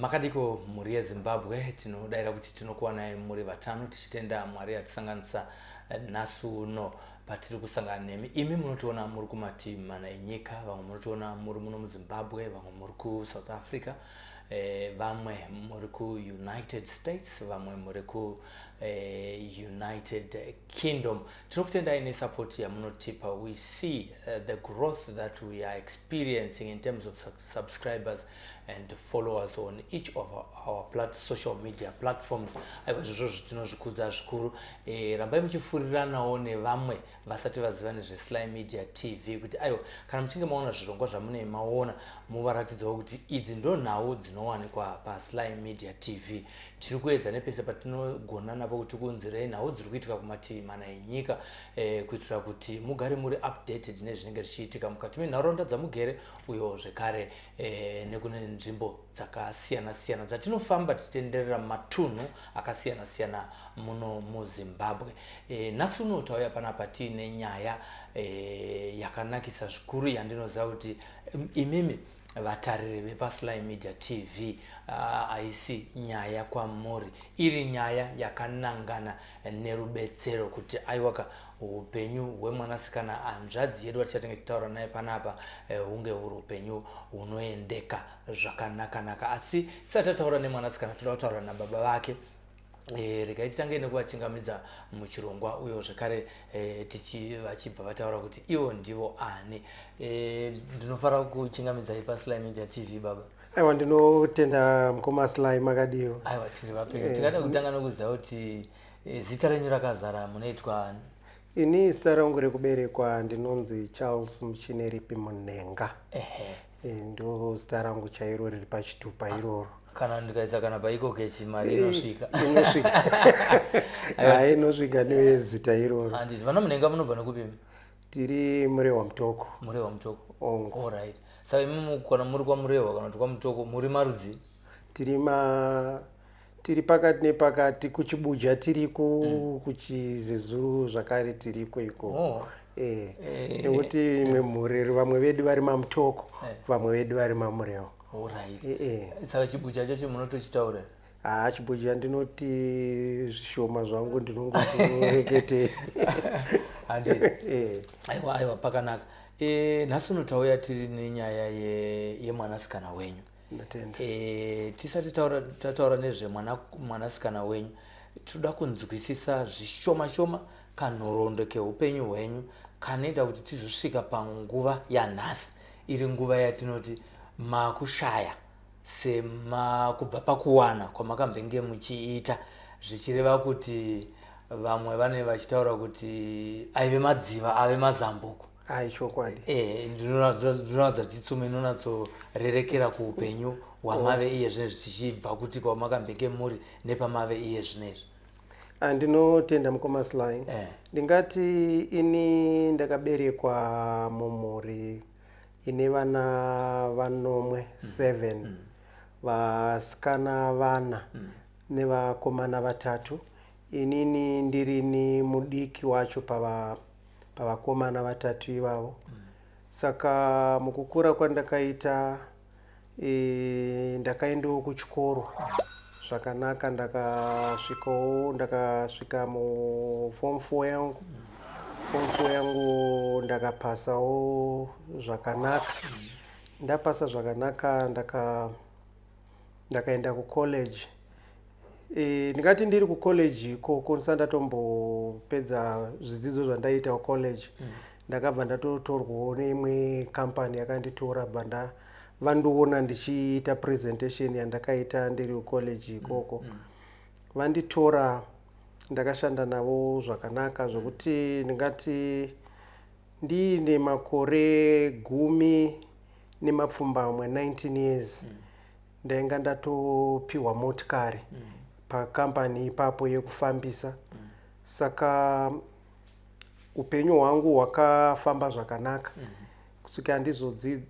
Makadiko mhuri yeZimbabwe, tinodaira kuti tinokuwanai muri vatano, tichitenda Mwari atisanganisa nhasi uno patiri kusangana nemi. Imi munotiona muri kumativi mana enyika, vamwe munotiona muri muno muZimbabwe, vamwe muri kuSouth Africa, vamwe muri kuUnited States, vamwe muri kuUnited Kingdom. Tinokutendai nesupport yamunotipa. We see the growth that we are experiencing in terms of subscribers and followers on each of our social media platforms. Aiwa, izvozvo tinozvikudza zvikuru. Rambai muchifuriranawo nevamwe vasati vaziva nezveSly Media TV, kuti aiwa, kana muchinge maona zvirongwa zvamunee maona, muvaratidzawo kuti idzi ndo nhau dzinowanikwa paSly Media TV. Tiri kuedza nepese patinogona napo kuti kuunzirei nhau dziri kuitika kumativi mana enyika, kuitira kuti mugare muri updated nezvinenge zvichiitika mukati menharaunda dzamugere, uyewo zvekare nekune nzvimbo dzakasiyana siyana dzatinofamba tichitenderera matunhu akasiyana siyana muno muZimbabwe. Nhasi uno tauya panapa tiine nyaya yakanakisa zvikuru yandinoziva kuti imimi vatariri vepaSly Media TV haisi nyaya kwamuri, iri nyaya yakanangana nerubetsero, kuti aiwaka, upenyu hwemwanasikana hanzvadzi yedu vatichatenge tichitaura naye panapa hunge huri upenyu hunoendeka zvakanaka-naka. Asi tisati tataura nemwanasikana, toda kutaura nababa vake. Regai titange nekuvachingamidza muchirongwa, uyewo zvekare tichi vachibva vataura kuti ivo ndivo ani. Ndinofara kuchingamidzai paSly Media TV, baba. Aiwa, ndinotenda mukoma Sly, makadiwo? Aiwa, tiri vapenyu. Tingada kutanga nokuziva kuti zita renyu rakazara munoitwa ani? Ini zita rangu rekuberekwa ndinonzi Charles Muchineripi Munhenga. Ndo zita rangu chairo riri pachitupa iroro. Kana ndikaisa kana paikokechi mari inosvika? Inosvika, hai, inosvika nezita iroro. Handiti vana Munhenga munobva nekupimi? Tiri Murehwa, Mutoko. Murehwa, Mutoko. Ongo. Alright, saka imimi kana muri kwaMurehwa kana kuti kwaMutoko, muri marudzi? Tiri pakati nepakati, kuChibuja tiriko, kuchiZezuru zvakare tiriko ikoko. Nekuti imwe mhuri, vamwe vedu vari maMutoko, vamwe vedu vari maMurehwa. Alright. Saka Chibuja chacho munotochitaura? Haa, Chibuja ndinoti zvishoma zvangu, ndinongorekete. Handiti? Aiwa, aiwa, pakanaka. Nhasi uno tauya tiri nenyaya yemwanasikana wenyu. Ndatenda. Tisati tataura nezvemwanasikana wenyu, tinoda kunzwisisa zvishoma shoma kanhoroondo keupenyu hwenyu kanoita kuti tizosvika panguva yanhasi, iri nguva yatinoti makushaya sema kubva pakuwana kwamakambenge muchiita, zvichireva kuti vamwe vane vachitaura kuti aive madziva ave mazambuko. Ai, chokwadi. Ndinoratidza titsumo inonatsorerekera kuupenyu hwamave iye zvinezvi, tichibva kuti kwamakambenge muri nepamave iye zvinezvi. Ndinotenda mukoma Sly. Ndingati ini ndakaberekwa mumhuri ine vana vanomwe, 7, vasikana vana nevakomana vatatu. Inini ndirini mudiki wacho pavakomana vatatu ivavo. Saka mukukura kwandakaita, ndakaendawo kuchikoro zvakanaka, ndakasvikawo, ndakasvika muform 4 yangu. Form 4 yangu ndakapasawo zvakanaka. Ndapasa zvakanaka, ndakaenda kucollege. Ndingati ndiri kucollege ikoko, ndisati ndatombopedza zvidzidzo zvandaiita kucollege, ndakabva ndatotorwawo neimwe company yakanditora, bva vandiona ndichiita presentation yandakaita ndiri kucollege ikoko. Vanditora, ndakashanda navo zvakanaka zvokuti ndingati ndiine makore 17, 19 years, ndainga ndatopiwa motikari pakambani ipapo yekufambisa. Saka upenyu hwangu hwakafamba zvakanaka kusvika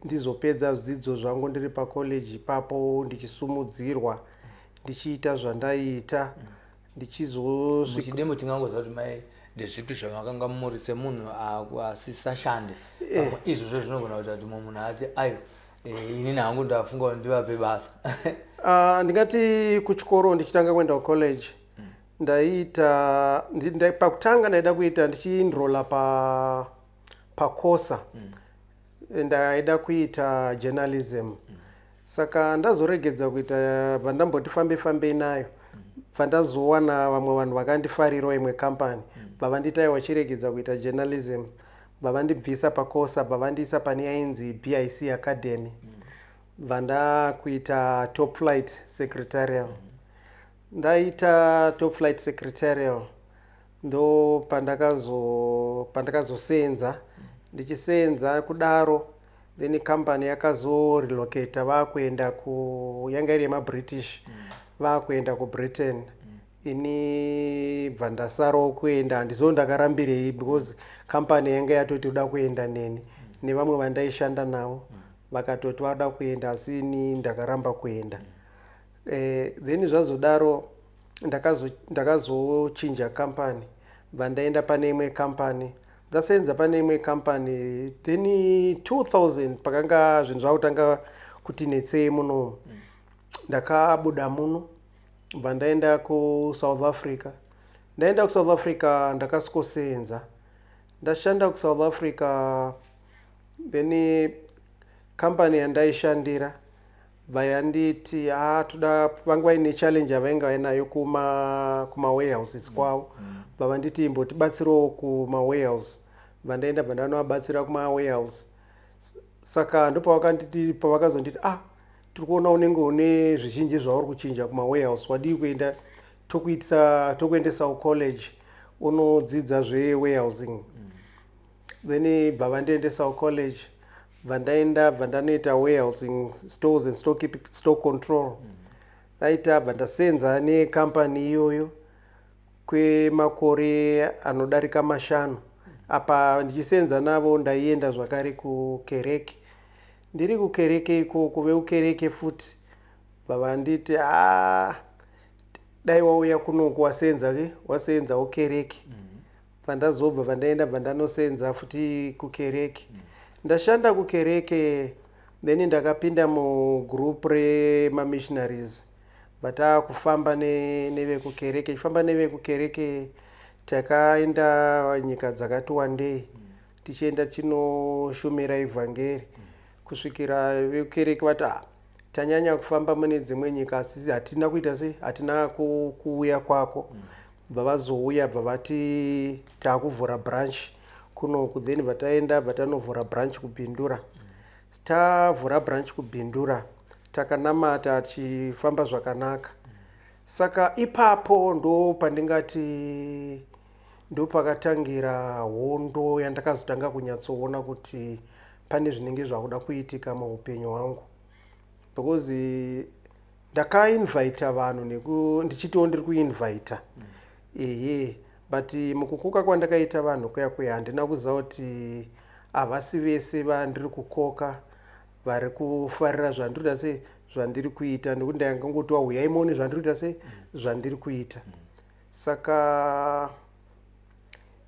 ndizopedza zvidzidzo zvangu ndiri pacollege ipapo, ndichisumudzirwa, ndichiita zvandaiita, ndichizosvika Muchidembo tingangoziva kuti mai ndezvipi zvamakanga muri semunhu asisashande? Pamwe izvozvo zvinogona kuita kuti mumwe munhu ati, "Aiwa, inini hangu ndafunga kuti ndivape basa." Ndingati kuchikoro, ndichitanga kuenda kucollege, ndaiita pakutanga ndaida kuita, ndichienrolla pakosa, ndaida kuita journalism. Saka ndazoregedza kuita, bva ndamboti fambe fambei nayo, bva ndazowana vamwe vanhu vakandifarirawo, imwe company, bva vanditi, "Aiwa, chiregedza kuita journalism." Bva vandibvisa pakosa, bva vandiisa pane yainzi BIC Academy, bva ndakuita top flight secretarial. Ndaita top flight secretarial, ndo pandakazosenza. Ndichisenza kudaro, then company yakazorelocata, vakuenda ku, yanga iri yemaBritish, vakuenda kuBritain. Ini bva ndasarawo kuenda. Handizo ndakarambirei, because company yanga yatoti uda kuenda neni nevamwe vandaishanda navo, vakatoti vada kuenda, asi ini ndakaramba kuenda. Then zvazodaro, ndakazochinja company, bva ndaenda pane imwe company. Ndasenza pane imwe company, then 2000 pakanga zvinhu zvakutanga kuti netsei munomu, ndakabuda muno, bva ndaenda kuSouth Africa. Ndaenda kuSouth Africa, ndakasikosenza, ndashanda kuSouth Africa. Then company yandaishandira bva yanditi, "Ha, toda." Vanga vaine challenge yavainga vainayo kuma warehouses kwavo. Bva vanditi, "Imbotibatsirawo kuma warehouse." Bva ndaenda, bva ndanovabatsira kuma warehouse. Saka ndopavakanditi, pavakazonditi, "Ah, tiri kuona unenge une zvizhinji zvauri kuchinja kuma warehouse. Wadii kuenda tokuitisa, tokuendesawo college, unodzidza zvewarehousing?" Then bva vandiendesawo college, bva ndaenda, bva ndanoita warehousing, stores and stock, stock control. Ndaita, bva ndasenza necompany iyoyo kwemakore anodarika 5. Apa ndichisenza navo, ndaienda zvakare kukereke. Ndiri kukereke ikoko, vekukereke futi bva vanditi, "A, dai wauya kunoku, wasenza ke, wasenzawo kereke." Bva vandaenda, bva ndanosenza futi kukereke. Ndashanda kukereke, then ndakapinda mugroup remamissionaries. Bva nevekukereke, chifamba nevekukereke, takaenda nyika dzakati wandei, tichienda tinoshumira ivhangeri, kusvikira vekukereke vati, "Ah, tanyanya kufamba mune dzimwe nyika, asi hatina kuita sei, hatina kuuya kwako." Bva vazouya, bva vati, "Taakuvhura branch kunoku." Then bva taenda, bva tanovhura branch kuBindura. Tavhura branch kuBindura, takanamata, tichifamba zvakanaka. Saka ipapo ndo pandingati ndo pakatangira hondo yandakazotanga kunyatsoona kuti pane zvinenge zvakuda kuitika muupenyu hwangu, because ndakainvita vanhu ndichitiwo ndiri kuinvita, ehe, but mukukoka kwandakaita vanhu kuya kuya, handina kuziva kuti havasi vese vandiri kukoka vari kufarira zvandiri kuita, sei, zvandiri kuita, nekuti ndangangoti, "Wauyai muone zvandiri kuita, sei, zvandiri kuita." Saka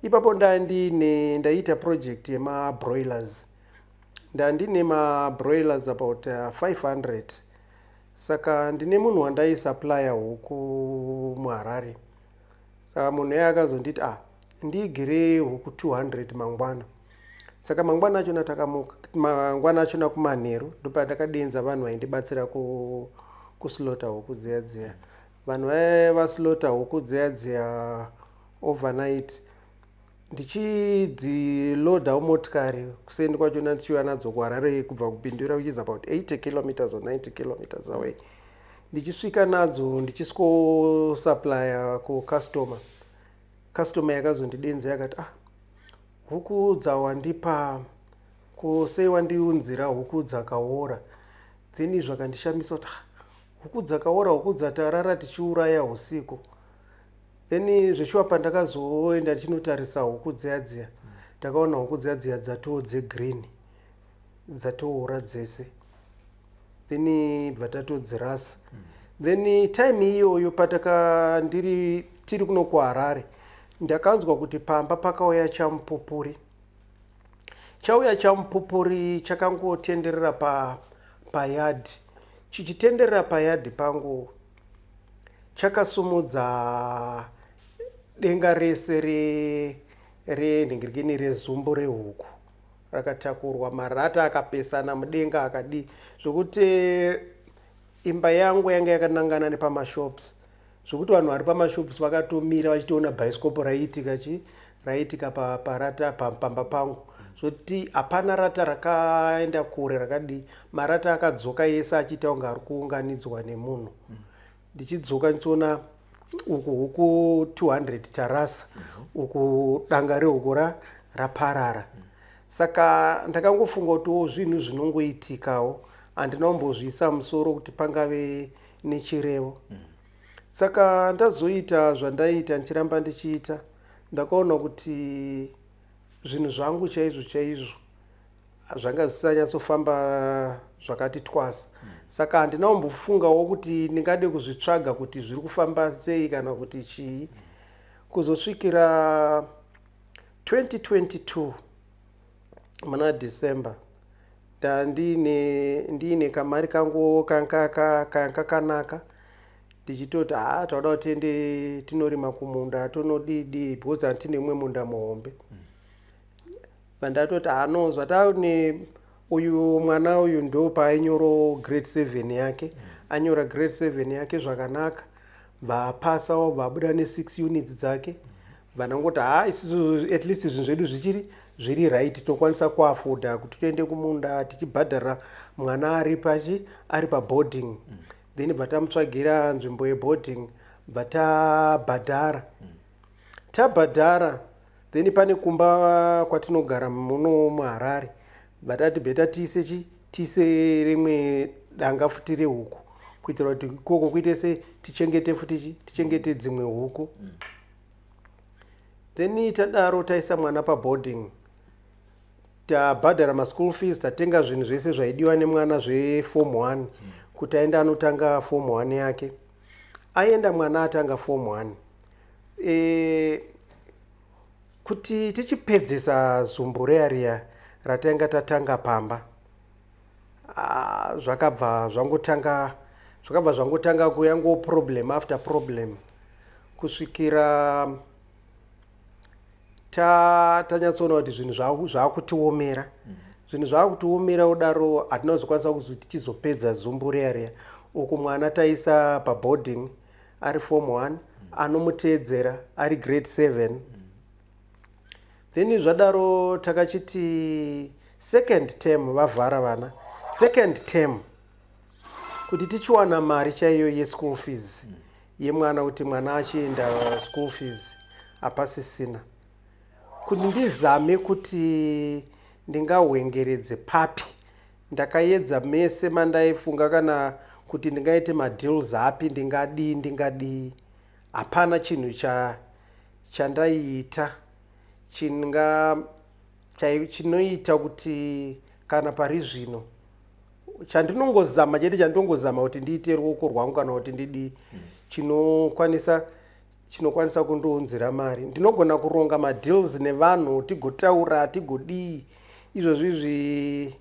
ipapo ndandine, ndaiita project yemabroilers. Ndandine mabroilers about 500. Saka ndine munhu wandaisupplya huku muHarare. Saka munhu iye akazonditi, "Ah, ndiigire huku 200 mangwana." Saka mangwana achona takamuka, mangwana achona kumanheru, ndopandakadenza vanhu vaindibatsira kuslaughter huku dziya dziya. Vanhu vaiva vaslaughter huku dziya dziya overnight. Ndichidzilodawo motikari kuseni kwachona, ndichiuya nadzo kuHarare kubva kuBindura, which is about 80 kilometers or 90 kilometers away. Ndichisvika nadzo, ndichisvikosuplya kucustomer. Customer yakazondidenza, yakati, "Ah, huku dzawandipa ko, sei wandiunzira huku dzakaora?" Then zvakandishamisa kuti, "Ah, huku dzakaora, huku dzatarara tichiuraya usiku." Then zveshuwa, pandakazoenda tichinotarisa huku dziya dziya, takaona huku dziya dziya dzatoo dzegreen, dzatoora dzese. Then bva tatodzirasa. Then time iyoyo pataka ndiri, tiri kuno kuHarare, ndakanzwa kuti pamba pakauya chamupupuri. Chauya chamupupuri, chakangotenderera payadhi. Chichitenderera payadhi pangu, chakasumudza denga rese renhingirikini, rezumbu rehuku rakatakurwa. Marata akapesana mudenga, akadii, zvokuti imba yangu yanga yakanangana nepamashops, zvokuti vanhu vari pamashops vakatomira vachitoona bhaisikopo raiitika chi raiitika parata pamba pangu, zvokuti hapana rata rakaenda kure rakadii. Marata akadzoka ese achiita kunge ari kuunganidzwa nemunhu. Ndichidzoka ndichiona uku huku 200 tarasa, uku danga rehuku raparara. Saka ndakangofunga kutiwo zvinhu zvinongoitikawo, handina kumbozviisa musoro kuti pangave nechirevo. Saka ndazoita zvandaiita, ndichiramba ndichiita, ndakaona kuti zvinhu zvangu chaizvo chaizvo zvanga zvisanyatsofamba zvakati twasa. Saka handina kumbofungawo kuti ndingade kuzvitsvaga kuti zviri kufamba sei kana kuti chii, kuzosvikira 2022 muna December. Ndandine ndiine kamari kangu kanga kakanaka, ndichitoti, "Ha, tauda kuti tiende tinorima kumunda, tonodidi," because handine mumwe munda muhombe. Vandatoti, "Hano, zvatane uyu mwana uyu ndo paainyora grade 7 yake, anyora grade 7 yake zvakanaka, bvapasawo, bvabuda ne6 units dzake." Vanangoti, "Ha, isusu at least zvinhu zvedu zvichiri zviri right, tinokwanisa kuafforda kuti tiende kumunda tichibhadhara mwana ari pachi ari paboarding." Then bva tamutsvagira nzvimbo yeboarding, bva tabhadhara, tabhadhara. Then pane kumba kwatinogara muno muHarare, vatati better tiise chi tiise rimwe danga futi rehuku, kuitira kuti ikoko kuite se tichengete futi chi tichengete dzimwe huku. Then tadaro, taisa mwana paboarding, tabhadhara maschool fees, tatenga zvinhu zvese zvaidiwa nemwana zveform 1 kuti aende anotanga form 1 yake. Aenda mwana, atanga form 1. Kuti tichipedzisa zumbu riya riya ratanga tatanga pamba, zvakabva zvangotanga kuyango problem after problem, kusvikira tanyatsoona kuti zvinhu zvaakutiomera. Zvinhu zvaakutiomera kudaro, hatina kuzokwanisa kuzi tichizopedza zumbu riya riya. Uku mwana taisa paboarding ari form 1, anomuteedzera ari grade 7. Then zvadaro takachiti second term vavhara vana, second term, kuti tichiwana mari chaiyo yeschool fees yemwana, kuti mwana achienda school fees, hapasisina. Kuti ndizame kuti ndingahwengeredze papi, ndakaedza mese mandaifunga, kana kuti ndingaite madeals api, ndingadii, ndingadii, hapana chinhu chandaiita chinoita kuti kana pari zvino chandinongozama chete, chandinongozama kuti ndiite ruoko rwangu kana kuti ndidii, chinokwanisa kundiunzira mari. Ndinogona kuronga madeals nevanhu, tigotaura, tigodii. Izvozvizvi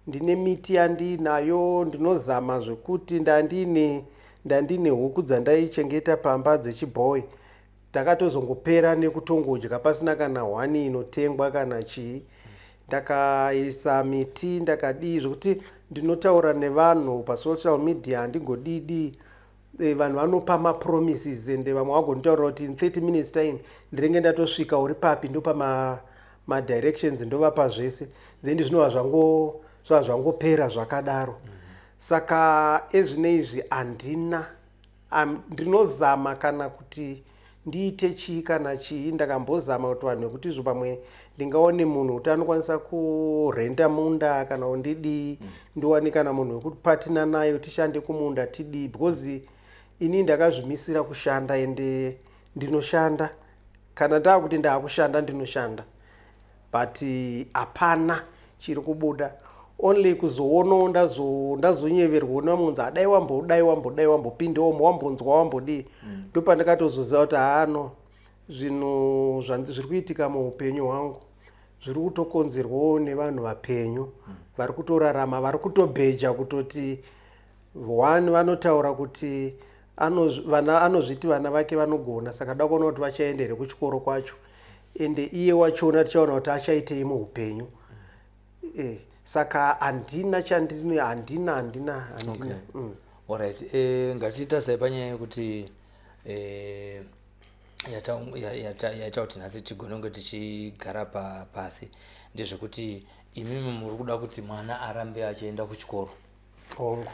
ndine miti yandinayo, ndinozama zvekuti ndandine huku dzandaichengeta pamba dzechibhoyi, takatozongopera nekutongodya pasina kana hwani inotengwa kana chii. Ndakaisa miti, ndakadii, zvokuti ndinotaura nevanhu pasocial media, handingodidi. Vanhu vanopa mapromises, ende vamwe vagonditaurira kuti in 30 minutes time ndinenge ndatosvika, uri papi? Ndopa madirections, ndovapa zvese, then zvinova zvava zvangopera zvakadaro. Saka ezvino izvi handina, ndinozama kana kuti ndiite chii kana chii. Ndakambozama kuti vanhu vekuti izvo pamwe ndingaone munhu kuti anokwanisa kurenda munda kana kundidii, ndiwane kana munhu wekupatina nayo, tishande kumunda, tidii, because ini ndakazvimisira kushanda, ende ndinoshanda. Kana ndaakuti ndaakushanda, ndinoshanda, but hapana chiri kubuda. Only kuzoonawo ndazonyeverwa namunzi, adai wambodai, wambodai, wambopindawo, wambonzwa, wambodii. Ndopandakatozoziva kuti haano, zvinhu zviri kuitika muupenyu hwangu zviri kutokonzerwawo nevanhu vapenyu vari kutorarama, vari kutobheja kutoti. One, vanotaura kuti vana anozviti vana vake vanogona, saka da kuona kuti vachaenda here kuchikoro kwacho, ende iye wachona tichaona kuti achaitei muupenyu. Saka handina chandino, handina, handina, handina. Alright, ngatiita sai panyaya yekuti yaita kuti nhasi tigone kunge tichigara pasi, ndezvekuti imimi muri kuda kuti mwana arambe achienda kuchikoro. Hongu.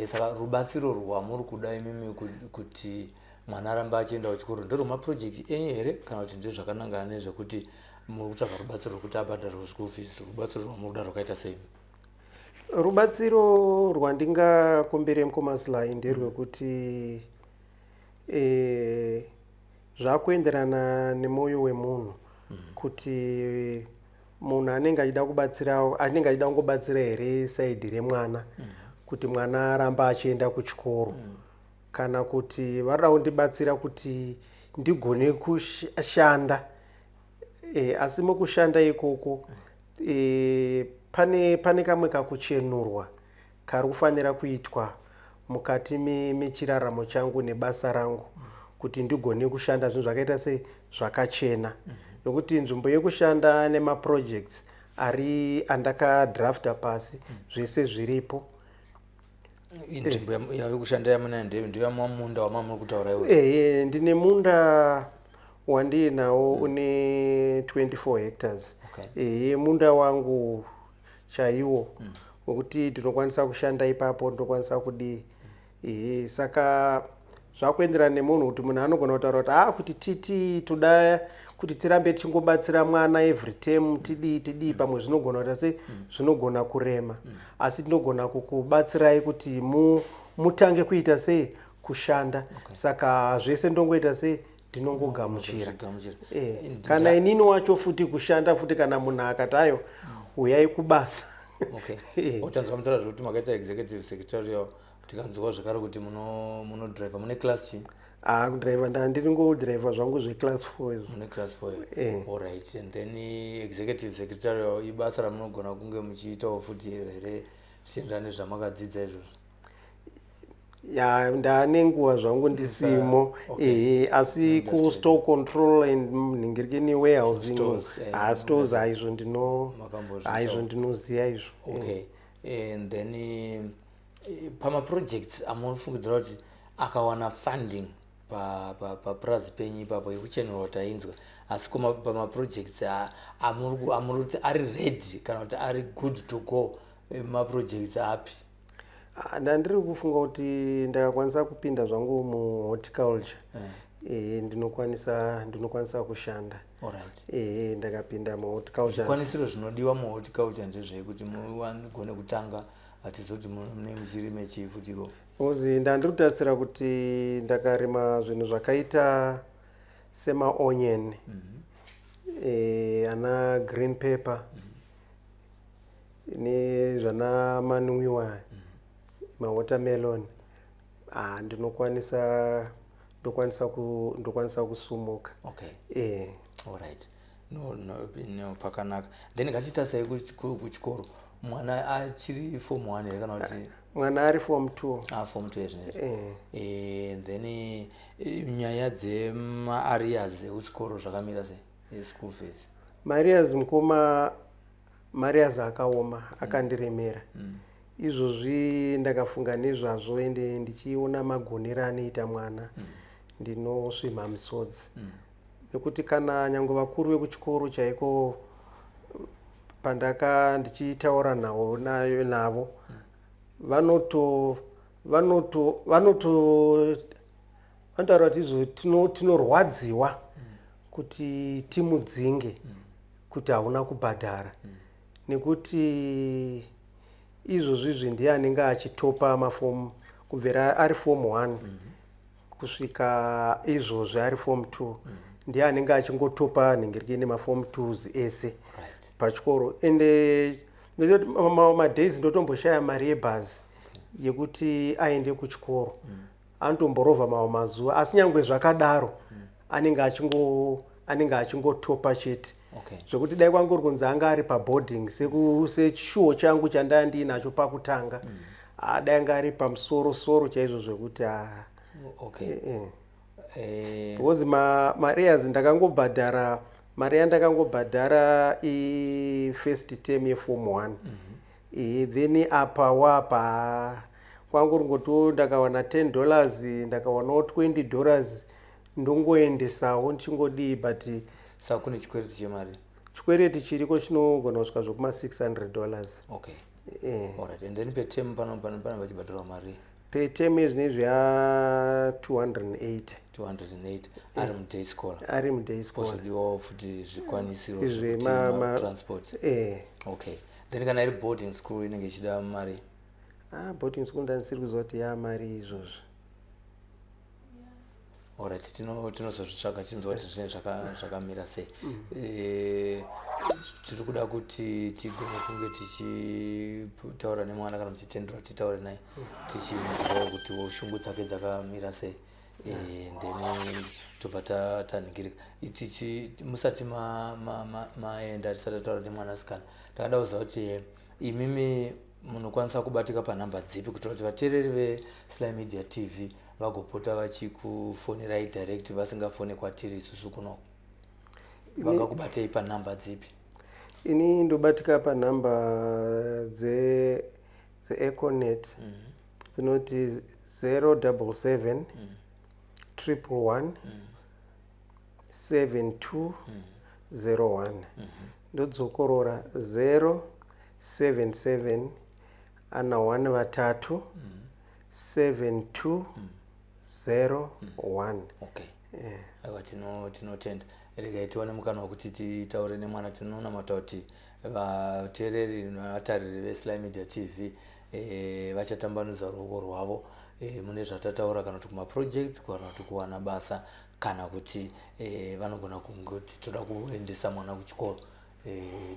Saka rubatsiro rwamuri kuda imimi kuti mwana arambe achienda kuchikoro nderwemaprojects enyu here, kana kuti ndezvakanangana nezvekuti muri kutsvaga rubatsiro rwekuti abhadharwe school fees? Rubatsiro rwamuri kuda rwakaita sei? Rubatsiro rwandingakumbire, mukoma Sly, nderwekuti zvakuenderana nemwoyo wemunhu, kuti munhu anenge achida kubatsira, anenge achida kungobatsira here side remwana, kuti mwana aramba achienda kuchikoro, kana kuti varida kundibatsira kuti ndigone kushanda. Asi mukushanda ikoko pane kamwe kakuchenurwa kari kufanira kuitwa mukati mechiraramo changu nebasa rangu, kuti ndigone kushanda zvinhu zvakaita sei, zvakachena, nokuti nzvimbo yekushanda nemaprojects ari andakadrafta pasi, zvese zviripo. Nzvimbo yave kushanda yamunayo ndeyamamunda wamamuri kutaura iwe? Ehe, ndine munda wandiinawo une 24 hectares. Ehe, munda wangu chaiwo wekuti ndinokwanisa kushanda ipapo, ndinokwanisa kudii. Ehe, saka zvakuenderana nemunhu, kuti munhu anogona kutaura kuti a kuti titi toda kuti tirambe tichingobatsira mwana every term, tidii tidii, pamwe zvinogona kuita sei, zvinogona kurema, asi tinogona kukubatsirai kuti mutange kuita sei, kushanda. Saka zvese ndongoita sei, ndinongogamuchira. Gamuchira. Kana inini wacho futi kushanda futi, kana munhu akati ayo uyai kubasa. Utanzwa mutaura zvekuti makaita executive secretarial, tikanzwa zvekare kuti munodriver, mune class chii? Ah, kudhiraivha ndandiri ngodhiraivha zvangu zveclass 4 izvo. Mune class 4? Eh. Alright, and then executive secretarial ibasa ramunogona kunge muchiitawo futi here, zvichienderana nezvamakadzidza izvozvo? Ya, ndaane nguva zvangu ndisimo. Ehe, asi Industry. Kustore control and nhingirikini warehousing. Stores, Ah, stores haizvo ndino Makambozviitawo. Haizvo ndinoziva izvo. Okay, and then pamaprojects amunofungidzira kuti akawana funding papurazi penyu ipapo, yekuchenurwa tainzwa, asi pamaprojects amuri kuti ari ready kana kuti ari good to go, maprojects api? Ah, ndandiri kufunga kuti ndakakwanisa kupinda zvangu muhorticulture, ndinokwanisa kushanda. Ndakapinda muhorticulture. Zvikwanisiro zvinodiwa muhorticulture ndezvei kuti mugone kutanga? Hatizoti mune muchirime chii futiko? Ozi ndandiri kutarisira kuti ndakarima zvinhu zvakaita semaonion, ana green pepper, nezvana manwiwa, mawatermelon, ah, ndinokwanisa ndokwanisa ku ndokwanisa kusumuka. Alright, no, pakanaka. Then ngatiita sei kuchikoro? Mwana achiri form 1 here, kana kuti? Mwana ari form 2. Ah, form 2 ezvinezvi. Eh. Then nyaya dzemaarrears ekuchikoro zvakamira sei, eschool fees? Maarrears, mukoma, maarrears akaoma, akandiremera. Izvozvi ndakafunga nezvazvo, ende ndichiona magonero anoita mwana, ndinosvimha misodzi, nekuti kana nyange vakuru vekuchikoro chaiko, pandaka ndichitaura navo navo vanoto vanoto vanoto vanotaura kuti izvo tinorwadziwa kuti timudzinge kuti hauna kubhadhara, nekuti izvozvizvi ndiye anenge achitopa mafomu kubvira ari form 1 kusvika izvozvi ari form 2. Ndiye anenge achingotopa nhingiriki nemaform 2s ese pachikoro. Ende ndinoti madays ndotomboshaya mari yebhazi yekuti aende kuchikoro. Anotomborovha mamwe mazuva, asi nyangwe zvakadaro anenge achingotopa chete, zvekuti dai kwanguri kunzi anga ari paboarding sechishuwo changu chandaa ndiinacho pakutanga. Dai anga ari pamusoro soro chaizvo zvekuti ah, Because maarrears ndakangobhadhara, mari yandakangobhadhara ifirst term yeform 1. Then apa wapa kwangu ringotiwo ndakawana $10, ndakawanawo $20, ndongoendesawo ndichingodii, but Saka kune chikwereti chemari? Chikwereti chiriko chinogona kusvika zvokuma $600. Alright, and then peterm pano pachibhadharwa mari? Peterm yezvinezvi ya280. 208 ari muday scholar? Ari muday scholar. Kozodiwawo futi zvikwanisiro Izvi transport? Eh. Okay, then kana iri boarding school inenge ichida mari? Ah, boarding school ndandisiri kuziva kuti yamari izvozvo. Alright, tinozozvitsvaga tinzwa kuti zvinenge zvakamira sei. Tiri kuda kuti tigone kunge tichitaura nemwana, kana muchitendera kuti titaure naye, tichinzwawo kuti shungu dzake dzakamira sei. Then tobva tanhingirika. Musati maenda, tisati tataura nemwanasikana, ndakada kuziva kuti imimi munokwanisa kubatika panhamba dzipi, kuitira kuti vateereri veSly Media TV vagopota vachikufonirai direct, vasingafoni kwatiri isusu kuno. Vangakubatei panhamba dzipi? Ini ndobatika panhamba dzeEconet dzinoti 077 111 7201. Ndodzokorora: 077 ana 1 vatatu 7201. Okay, aiwa, tinotenda. Regai tiwane mukana wekuti titaure nemwana. Tinonamata kuti vateereri nevatariri veSly Media TV vachatambanudza ruoko rwavo mune zvatataura, kana kuti kumaprojects, kana kuti kuwana basa, kana kuti vanogona kungoti toda kuendesa mwana kuchikoro.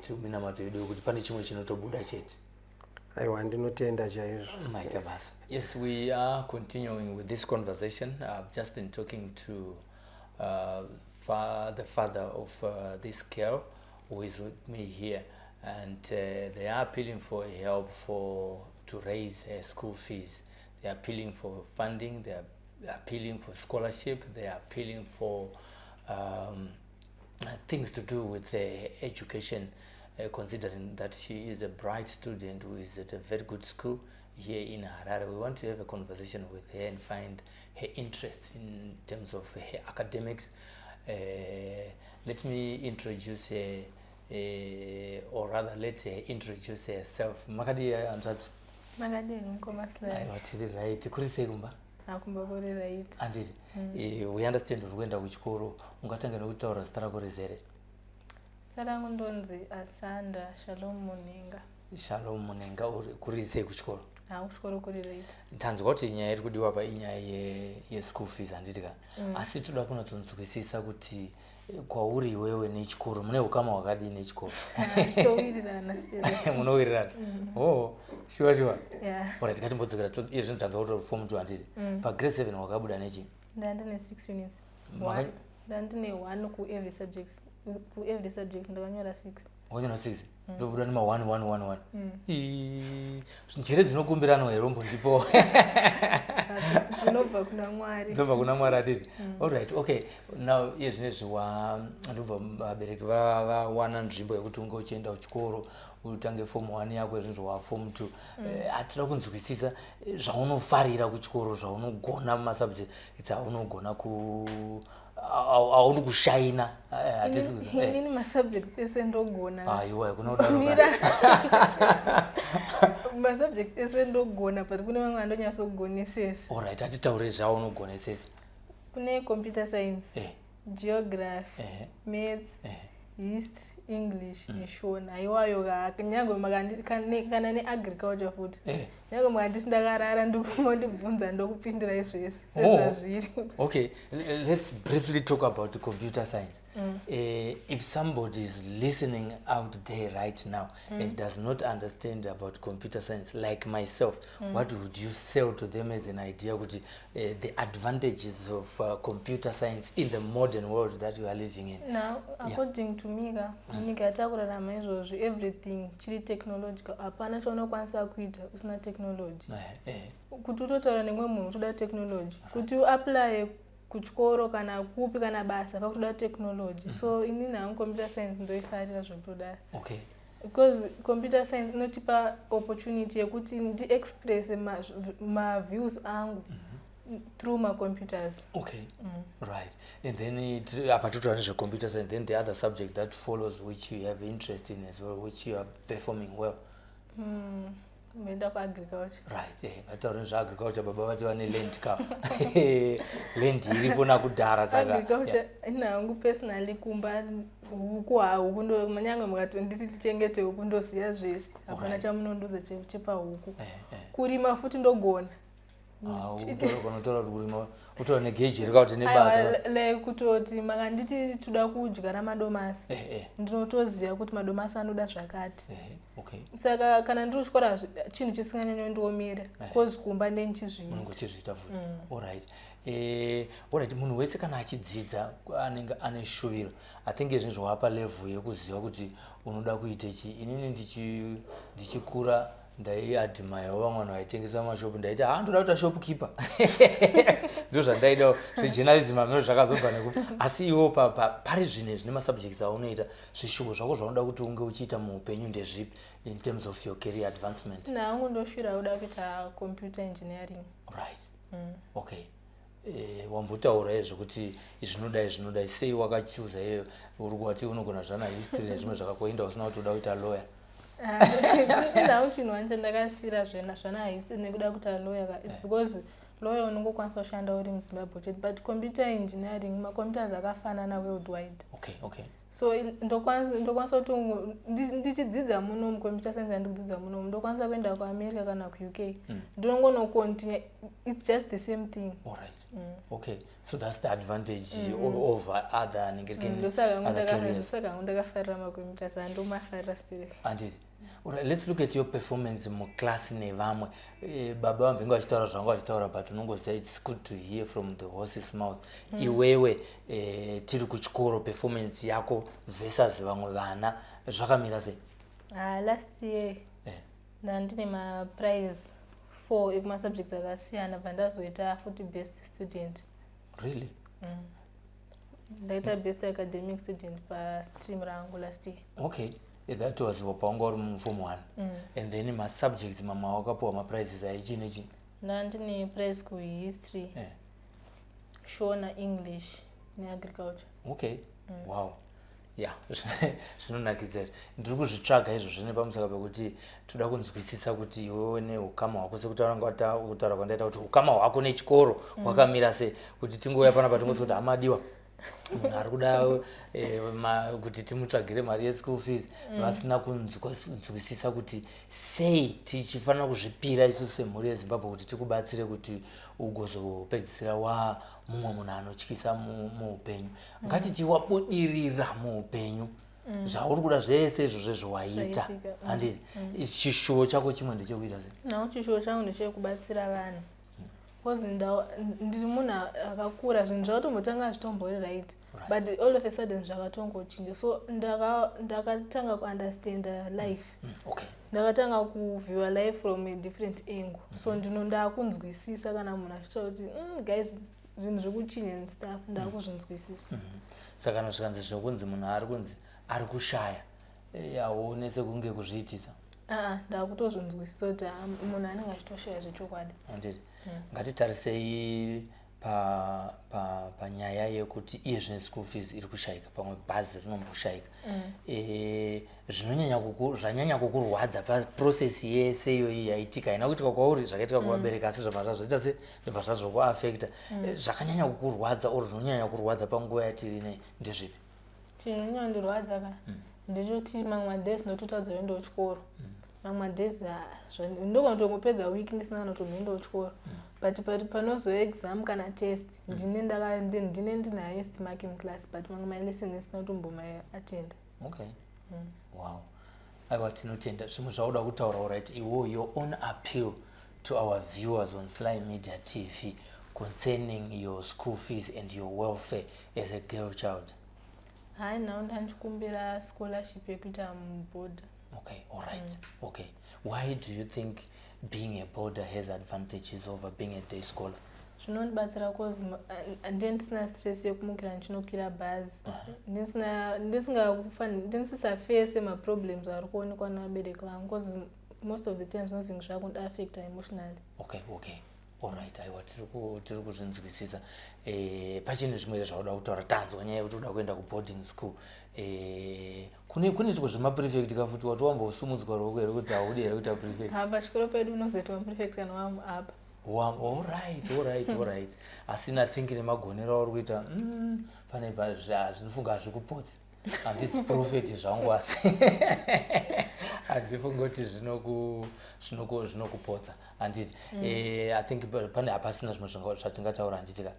Tiri minamato yedu yekuti pane chimwe chinotobuda chete. Aiwa, ndinotenda chaizvo. Maita basa. Yes, we are continuing with this conversation. I've just been talking to the father of this girl who is with me here, and they are appealing for help for to raise her school fees. They are appealing for funding, they are appealing for scholarship, they are appealing for things to do with the education, considering that she is a bright student who is at a very good school here in Harare. We want to have a conversation with her and find her interests in terms of her academics. Let me introduce her, or rather let her introduce herself. Makadii, hanzvadzi? Makadini, mukoma Sly? Aiwa, tiri right. Kuri sei kumba? Akumba kuri right. Anditi we understand uri kuenda kuchikoro. Ungatanga nekutaura zita rako rizere? Zita rangu ndonzi Asanda Shalom Munenga. Shalom Munenga. Uri kuri sei kuchikoro? Hakuchikoro kuri right. Tanzwa kuti nyaya iri kudiwa pa inyaya yeschool fees, handiti ka? Asi toda kunatsonzwisisa kuti kwauri iwewe nechikoro mune ukama hwakadii nechikoro? Towirirana still. Munowirirana? Oh, sure. Yeah. Alright, ngatimbodzokera. Iye zvino tanzwa kuti form 2, handiti? Pagrade 7 wakabuda nechi? Ndandine 6 units. Ndandine 1 kuevery subject. Kuevery subject ndakanyora 6. Wakanyora 6, ndobuda nema 1 1 1 1. Njere dzinokumbiranwa here ndipo? Dzinobva kuna Mwari. Dzinobva kuna Mwari, atiti? Alright, okay. Now iye zvinezvi ndobva vabereki vawana nzvimbo yekuti unge uchienda kuchikoro, utange form 1 yako. Zvinezvi waform 2. Hatida kunzwisisa zvaunofarira kuchikoro, zvaunogona mumasubjects aunogona, ku auri kushaina. Hatisi Inini masubject ese ndogona. Aiwa, kuna kudaro. Mira, masubject ese ndogona, but kune vamwe vandonyatsogonesesa. Alright, atitaure zvaunogonesesa. Kune computer science, geography, maths, history, English neShona. Haiwayo ka, nyange kana neagriculture futi. Nyange mukanditi ndakarara, ndimondibvunza, ndokupindurai zvese sezvazviri. Okay, let's briefly talk about computer science. If somebody is listening out there right now and does not understand about computer science, like myself, what would you sell to them as an idea? Kuti, the advantages of computer science in the modern world that we are living in? Now, according to To me ka, munyika yatakurarama izvozvi, everything chiri technological. Hapana chaunokwanisa kuita usina technology. Kuti utotaura nemumwe munhu, utoda technology. Kuti uapply kuchikoro kana kupi kana basa, pakutoda technology. So inini hangu computer science ndoifarira zvekutodaro because computer science inotipa opportunity yekuti ndiexpresse maviews angu through macomputers. Okay, right. And then apa totaura nezvecomputer science, then the other subject that follows, which you have interest in as well, which you are performing well? Ndoenda kuagriculture. Right, ngataure nezveagriculture. Baba vati vane land ka, land iripo nakudhara, saka Agriculture, ini hangu personally kumba huku, hahuku ndo manyange mukatonditi tichengete huku, ndoziya zvese, hapana chamunondoza chepahuku. Kurima futi ndogona. Ah, unotaura kuti kurima utora negeji rika kuti nebasa. Aiwa, like kutoti makanditi toda kudyara madomasi, ndinotoziva kuti madomasi anoda zvakati. Saka kana ndiri kuchikora, chinhu chisinganyanyondiomera 'cause kumba ndendichizviita. Unenge uchizviita futi. Alright, munhu wese kana achidzidza anenge ane shuviro. I think izvezvi wapa level yekuziva kuti unoda kuite chii. Inini ndichikura ndaiadmirewo vamwe vanhu vaitengesa mashopu. Ndaiti, "Ha, ndoda kuita shopkeeper." Ndo zvandaidawo. Zvejournalism hameno zvakazobva neku. Asi iwo pari zvino zvine masubjects aunoita, zvishuvo zvako zvaunoda kuti unge uchiita muupenyu ndezvipi in terms of your career advancement? Nangu ndoshuvira kuda kuita computer engineering. Right, okay. Wambotaura zvekuti zvinodai zvinodai. Sei wakachuza iyoyo? Uri kuwati unogona zvana history nezvimwe zvakakoinda, usina kuti uda kuita lawyer? Nhau chinhu wani chandakasira zvana history nekuda kuita lawyer ka, it's because lawyer unongokwanisa kushanda uri muZimbabwe chete, but computer engineering, macomputers akafanana worldwide. So ndokwanisa kuti ndichidzidza munomu computer science yandikudzidza munomu, ndokwanisa kuenda kuAmerica kana kuUK, ndinongonocontinue. It's just the same thing. All right. Okay, so that's the advantage over other other careers. Ndosaka hangu ndakafarira macomputers, handomafarira still. Anditi. Alright, let's look at your performance muclass nevamwe. Baba vambenge vachitaura zvanga vachitaura, but unongoziva, it's good to hear from the horse's mouth. Iwewe, tiri kuchikoro, performance yako versus vamwe vana zvakamira sei? Ah, last year ndandine maprize 4 ekumasubjects akasiyana, bva ndazoita futi best student. Really? Ndaita best academic student pastream rangu last year. Okay, that was paunga uri muform 1? And then masubjects mamwe wakapiwa maprizes aichii nechii? Ndandine prize kuhistory, Shona, English neagriculture. Okay, wow, ya, zvinonakidza here. Ndiri kuzvitsvaga izvozvo nepamusaka pekuti toda kunzwisisa kuti iwewe neukama hwako, sekutaura kwandaita kuti ukama hwako nechikoro hwakamira sei, kuti tingouya panapa tingozi kuti hamadiwa munhu ari kuda kuti timutsvagire mari yeschool fees, vasina kunzwisisa kuti sei tichifanira kuzvipira isusu semhuri yeZimbabwe kuti tikubatsire kuti ugozopedzisira wa mumwe munhu anotyisa muupenyu. Ngatiti wabudirira muupenyu, zvauri kuda zvese izvozvo zvawaita. Zvaitika. Handiti chishuwo chako chimwe ndechekuita sei? Nawo chishuwo changu ndechekubatsira vanhu because ndiri munhu akakura, zvinhu zvakatombotanga zvitombori right, but all of a sudden zvakatongochinja. So ndakatanga kuunderstanda life. Ndakatanga kuviewa life from a different angle, so ndino ndakunzwisisa kana munhu achitaura kuti, guys, zvinhu zvekuchinja and stuff," ndakuzvinzwisisa. Saka kana zvikanzi zvekunzi munhu ari kunzi ari kushaya, hauone sekunge kuzviitisa? Aa, ndakutozvinzwisisa kuti, ah, munhu anenge achitoshaya zvechokwadi. Handiti ngatitarisei panyaya yekuti iye zvine school fees iri kushayika, pamwe bhazi rinomboshayika. Zvanyanya kukurwadza paprocess yese iyoyi yaitika, haina kuitika kwauri, zvakaitika kuvabereki, asi zvabva zvazvoita se zvabva zvazvokuafecta. Zvakanyanya kukurwadza or zvinonyanya kurwadza panguva yatiri nei ndezvipi? Chinonyandirwadza ka ndechoti mamwe madays ndototadza kuendawo chikoro. Mamwe madays ndogona kutongopedza week ndisina kana kutomboendawo chikoro, but panozoya exam kana test, ndine ndine highest mark muclass, but mamwe malesson ndisina kutombomaattenda. Okay, wow, aiwa, tinotenda. Zvimwe zvauda kutaura? Right, iwo your own appeal to our viewers on Sly Media TV concerning your school fees and your welfare as a girl child. Hai, nhau ndanchikumbira scholarship yekuita muboarder. Okay, all right. Okay, why do you think being a boarder has advantages over being a day scholar? Zvinondibatsira cause ndiye ndisina stress yekumukira ndichinokwira bhazi. Ndisisafese maproblems ari kuonekwa nevabereki vangu, cause most of the times zvinozenge zvakundiaffecta emotionally. Okay, alright. Aiwa, tiri kuzvinzwisisa. Pachine zvimwe zvauda kutaura? Tanzwa nyaya yekuti uda kuenda kuboarding school. Kune chimwe zvemaprefect kafuti, wati wambosumudzwa ruoko here kuti haudi here kuita prefect? Ha, pachikoro pedu unozoitwa prefect kana wamuapa. Alright, asi I think nemagonero auri kuita, pane zvinofunga hazvikupotsi. Handisi prophet zvangu, asi handifungi kuti zvinokupotsa, handiti? I think pane hapasina zvimwe zvatingataura, handiti ka?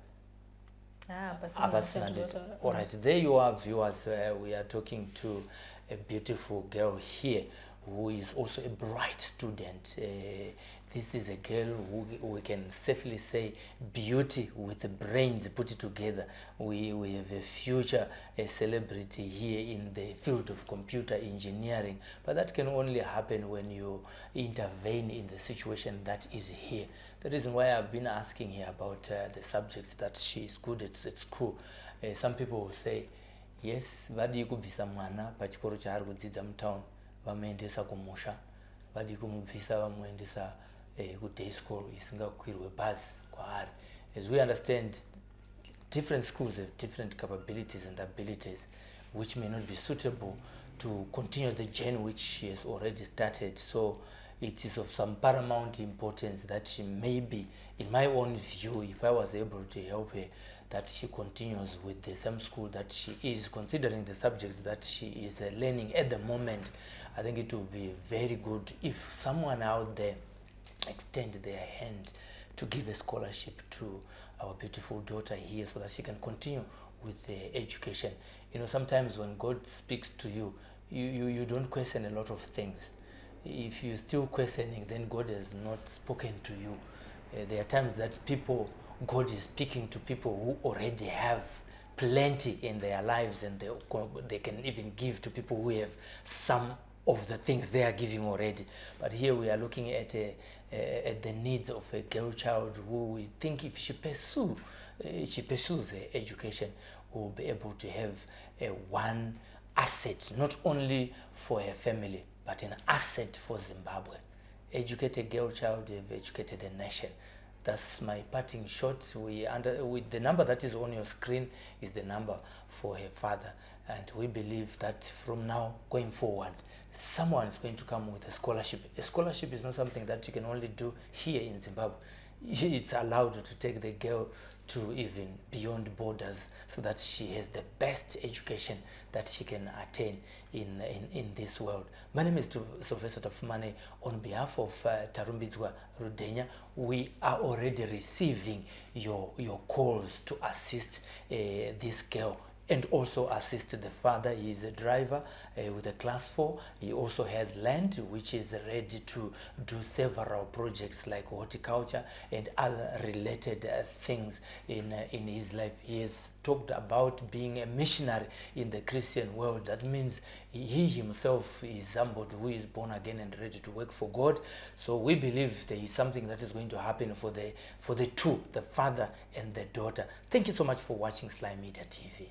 Hapasina, handiti? Alright, there you are, viewers. We are talking to a beautiful girl here who is also a bright student. This is a girl who we can safely say beauty with the brains put together. We have a future a celebrity here in the field of computer engineering, but that can only happen when you intervene in the situation that is here. The reason why I've been asking her about the subjects that she is good at school, some people will say, yes, vadii kubvisa mwana pachikoro chaari kudzidza mutown vamuendesa kumusha? Vadii kumubvisa vamuendesa kuday school isingakwirwe bhazi kwaari? As we understand, different schools have different capabilities and abilities which may not be suitable to continue the journey which she has already started. So it is of some paramount importance that she maybe, in my own view, if I was able to help her, that she continues with the same school that she is, considering the subjects that she is learning at the moment. I think it will be very good if someone out there extend their hand to give a scholarship to our beautiful daughter here so that she can continue with the education. Sometimes when God speaks to you, you don't question a lot of things. If you're still questioning, then God has not spoken to you. There are times that people, God is speaking to people who already have plenty in their lives, and they can even give to people who have some of the things they are giving already. But here we are looking at the needs of a girl child who we think if she pursues her education, will be able to have a one asset, not only for her family, but an asset for Zimbabwe. Educate a girl child, you've educated a nation. That's my parting shot. We under with the number that is on your screen is the number for her father, and we believe that from now going forward, someone is going to come with a scholarship. A scholarship is not something that you can only do here in Zimbabwe. It's allowed to take the girl to even beyond borders so that she has the best education that she can attain in this world. My name is Sylvester Tafumane. On behalf of Tarumbidzwa Rudenya, we are already receiving your calls to assist this girl and also assist the father. He is a driver with a class 4. He also has land which is ready to do several projects like horticulture and other related things in his life. He has talked about being a missionary in the Christian world. That means he himself is somebody who is born again and ready to work for God. So we believe there is something that is going to happen for the two, the father and the daughter. Thank you so much for watching Sly Media TV.